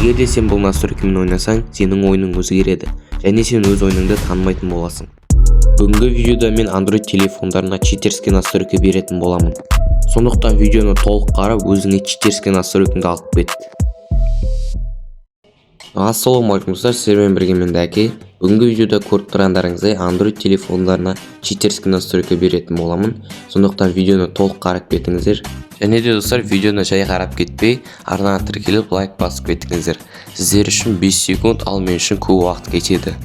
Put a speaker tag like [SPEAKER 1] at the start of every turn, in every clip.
[SPEAKER 1] Егер де сен бұл настройкамен ойнасаң, сенің ойының өзгереді және сен өз ойыныңды танымайтын боласың. Бүгінгі видеода мен Android телефондарына читерский настройка беретін боламын. Сондықтан видеоны толық қарап, өзіңе читерский настройкаңды алып кет. Ассалаумағалейкум, достар! Сіздермен бірге мен, Дәке. Бүгінгі видеода көріп тұрғандарыңыздай, Android телефондарына читерский настройка беретін боламын. Сондықтан видеоны толық қарап кетіңіздер. Және де, достар, видеоны жай қарап кетпей, арнаға тіркеліп, лайк басып кетіңіздер. Сіздер үшін 5 секунд, ал мен үшін көп уақыт кетеді.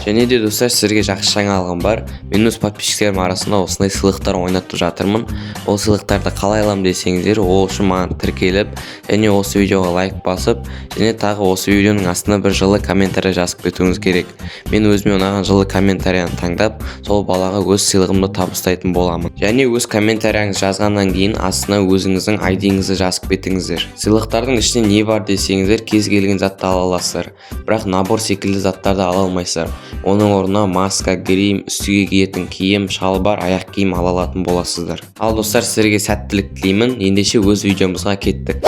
[SPEAKER 1] Және де, достар, сіздерге жақсы жаңалығым бар. Мен өз подписчиктерім арасында осындай сыйлықтар ойнатып жатырмын. Ол сыйлықтарды қалай аламын десеңіздер, ол үшін маған тіркеліп және осы видеоға лайк басып және тағы осы видеоның астына бір жылы комментарий жазып кетуіңіз керек. Мен өзіме ұнаған жылы комментарияны таңдап, сол балаға өз сыйлығымды табыстайтын боламын. Және өз комментарияңызды жазғаннан кейін астына өзіңіздің айдиіңізді жазып кетіңіздер. Сыйлықтардың ішінде не бар десеңіздер, кез келген затты ала аласыздар, бірақ набор секілді заттарды ала алмайсыздар. Оның орнына маска, грим, үстіге киетін киім, шалбар, аяқ киім ала алатын боласыздар. Ал, достар, сіздерге сәттілік тілеймін. Ендеше, өз видеомызға кеттік.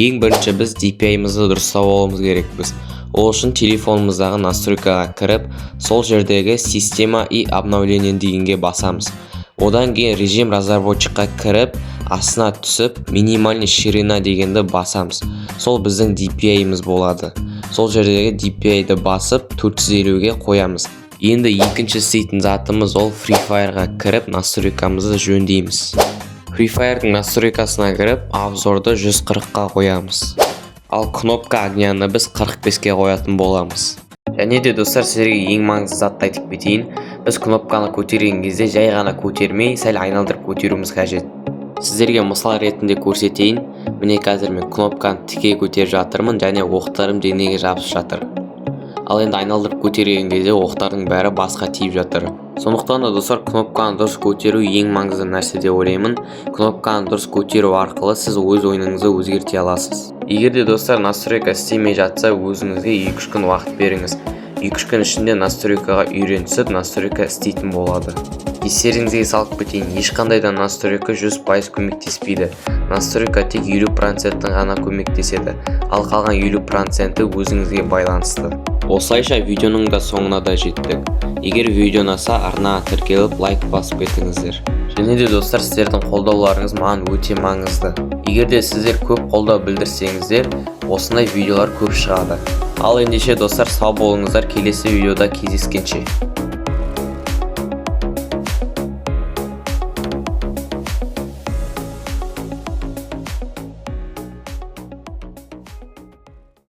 [SPEAKER 1] Ең бірінші біз DPI-мызды дұрыстап алуымыз керекпіз. Ол үшін телефонымыздағы настройкаға кіріп, сол жердегі «Система и обновление» дегенге басамыз. Одан кейін «Режим разработчикқа» кіріп, астына түсіп, «Минимальный ширина» дегенді басамыз. Сол біздің DPI-міз болады. Сол жердегі DPI-ді басып, 450-ге қоямыз. Енді екінші істейтін затымыз — ол Free Fire'ға кіріп, настройкамызды жөндейміз. Free Fire'дың настройкасына кіріп, обзорды 140-қа қоямыз, ал кнопка огняны біз 45-ке қоятын боламыз. Және де, достар, сіздерге ең маңызды затты айтып кетейін. Біз кнопканы көтерген кезде жай ғана көтермей, сәл айналдырып көтеруіміз қажет. Сіздерге мысал ретінде көрсетейін. Міне, қазір мен кнопканы тіке көтеріп жатырмын және оқтарым денеге жабысып жатыр. Ал енді айналдырып көтерген кезде оқтардың бәрі басқа тиіп жатыр. Сондықтан да, достар, кнопканы дұрыс көтеру ең маңызды нәрсе деп ойлаймын. Кнопканы дұрыс көтеру арқылы сіз өз ойыныңызды өзгерте аласыз. Егер де, достар, настройка істемей жатса, өзіңізге 2-3 күн уақыт беріңіз. 2-3 күн ішінде настройкаға үйренісіп, настройка істейтін болады. Естеріңізге салып кетейін, ешқандай да настройка 100% көмектеспейді. Настройка тек 50 процентін ғана көмектеседі, ал қалған 50 проценті өзіңізге байланысты. Осылайша видеоның да соңына да жеттік. Егер видео ұнаса, арнаға тіркеліп, лайк басып кетіңіздер. Және де, достар, сіздердің қолдауларыңыз маған өте маңызды. Егер де сіздер көп қолдау білдірсеңіздер, осындай видеолар көп шығады. Ал ендеше, достар, сау болыңыздар, келесі видеода кездескенше.